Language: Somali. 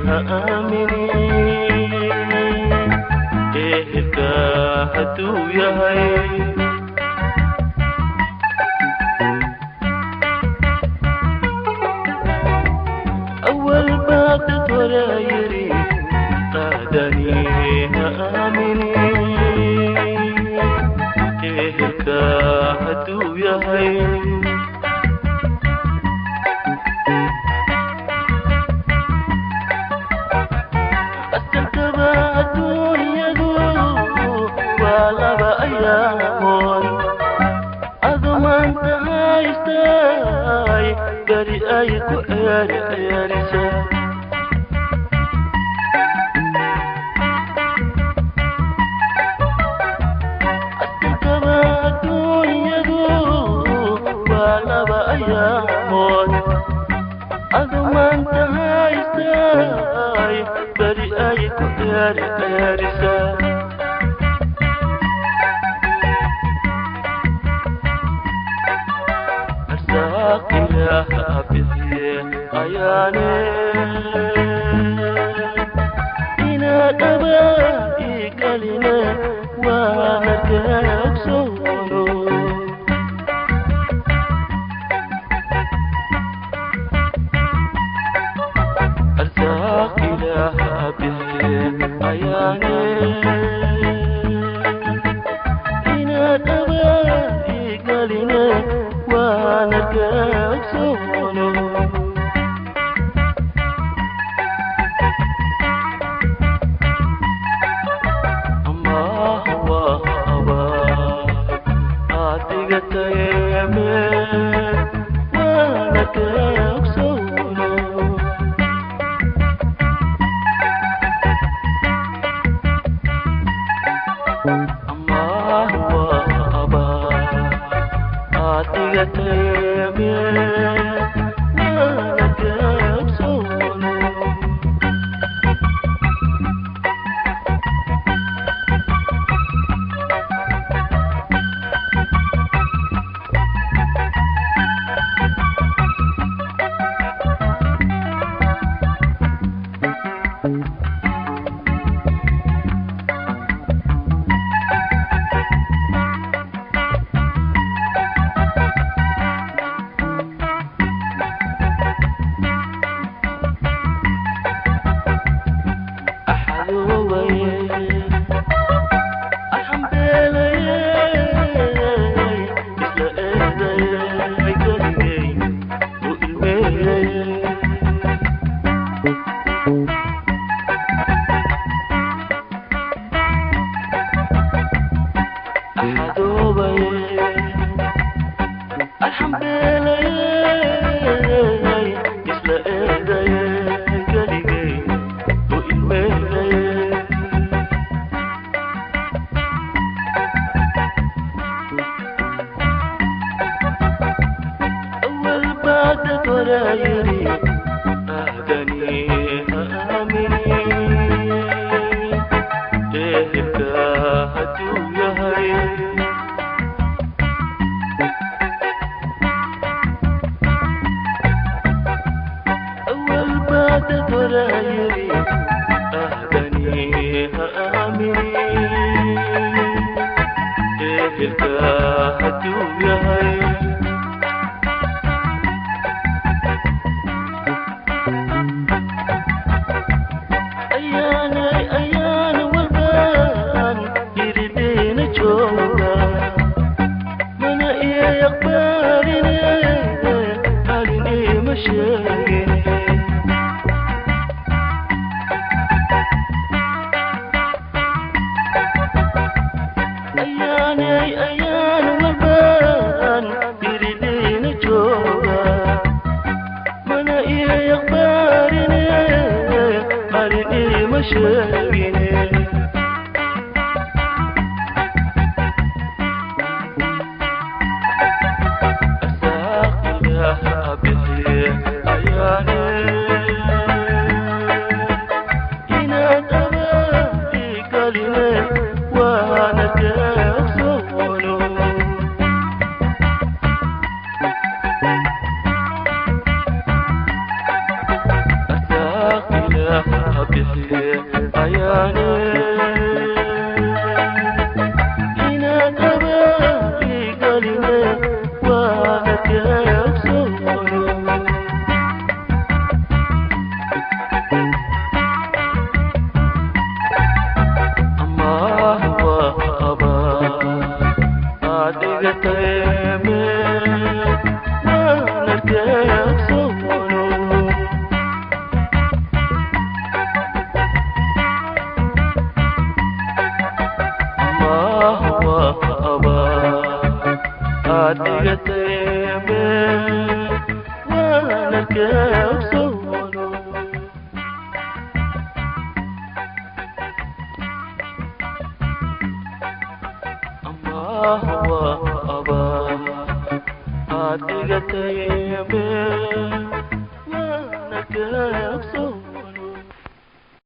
Ha aaminin ehelka hadduu yahay. Awal baa dad hore yiri qaadani ha aaminin ehelka hadduu yahay. Asalkaba adduunyadu waa laba ayaamood, adu maanta haystay beri ay ku ceeri ceerisa. Asalkaba adduunyadu waa laba ayaamood, adu maanta haystay beri ay ku ceeri ceerisa. Arsaaq Ilaaha bixiye ayaane inaad abaa ii galine waan arkay ogsoono. Arsaaq Ilaaha bixiye ayaane inaad abaa ii galine waan arkay ogsoono. Amaah waa abaal aad dhigatay waan arkay ogsoono. Amaah waa abaal aad dhigatay waan arkay ogsoono. أول بعد ولا يري أهدني آمني إهلك هدو يهي. أول بعد ولا يري أهدني آمني إهلك هدو يهي. Ayaanay ayaan walbaan iridina jooga mana ii aqbaline arrin iima sheegine. Ayaanay ayaan walbaan iridina jooga mana ii aqbaline arrin iima sheegine. Arsaaq Ilaaha bixiye ayaane inaad abaa ii galine waan arkay ogsoono. Arsaaq Ilaaha Bixiye ayaane inaad abaaligaline waana keegsoono. Amaah waa abaal aad dhigatay, waana keegsoono. Amaah waa abaal aad dhigatay, waana keegsoono. Amaah waa abaal aad dhigatay, waana keegsoono.